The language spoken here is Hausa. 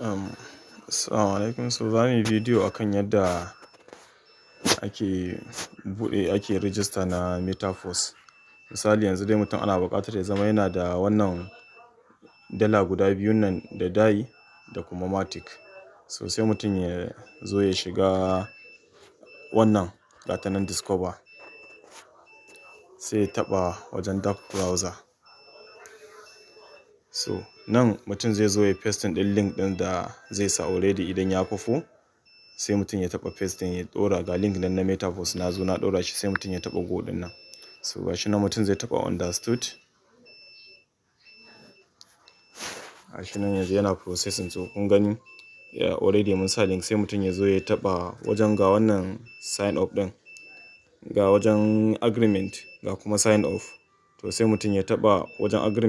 Assalamu alaikum. So za mu yi bidiyo akan yadda ake buɗe, ake register na MetaForce. Misali, yanzu dai mutum ana buƙatar ya zama yana da wannan dala guda biyun nan da DAI da kuma Matic. So sai mutum ya zo ya shiga wannan, gata nan, Discover. Sai ya taɓa wajen dark browser. So nan mutum zai zo ya pasting ɗin link ɗin da zai sa already idan ya kwafo. Sai mutum ya taɓa pasting, ya ɗora, ga link nan na MetaForce na zo na ɗora shi, sai mutum ya taɓa go ɗin nan. So ga shi nan mutum zai taɓa understood. Ga shi nan yanzu yana processing. So kun gani ya already mun sa link, sai mutum ya zo ya taɓa wajen, ga wannan sign up ɗin, ga wajen agreement, ga kuma sign up. To sai mutum ya taɓa wajen agreement.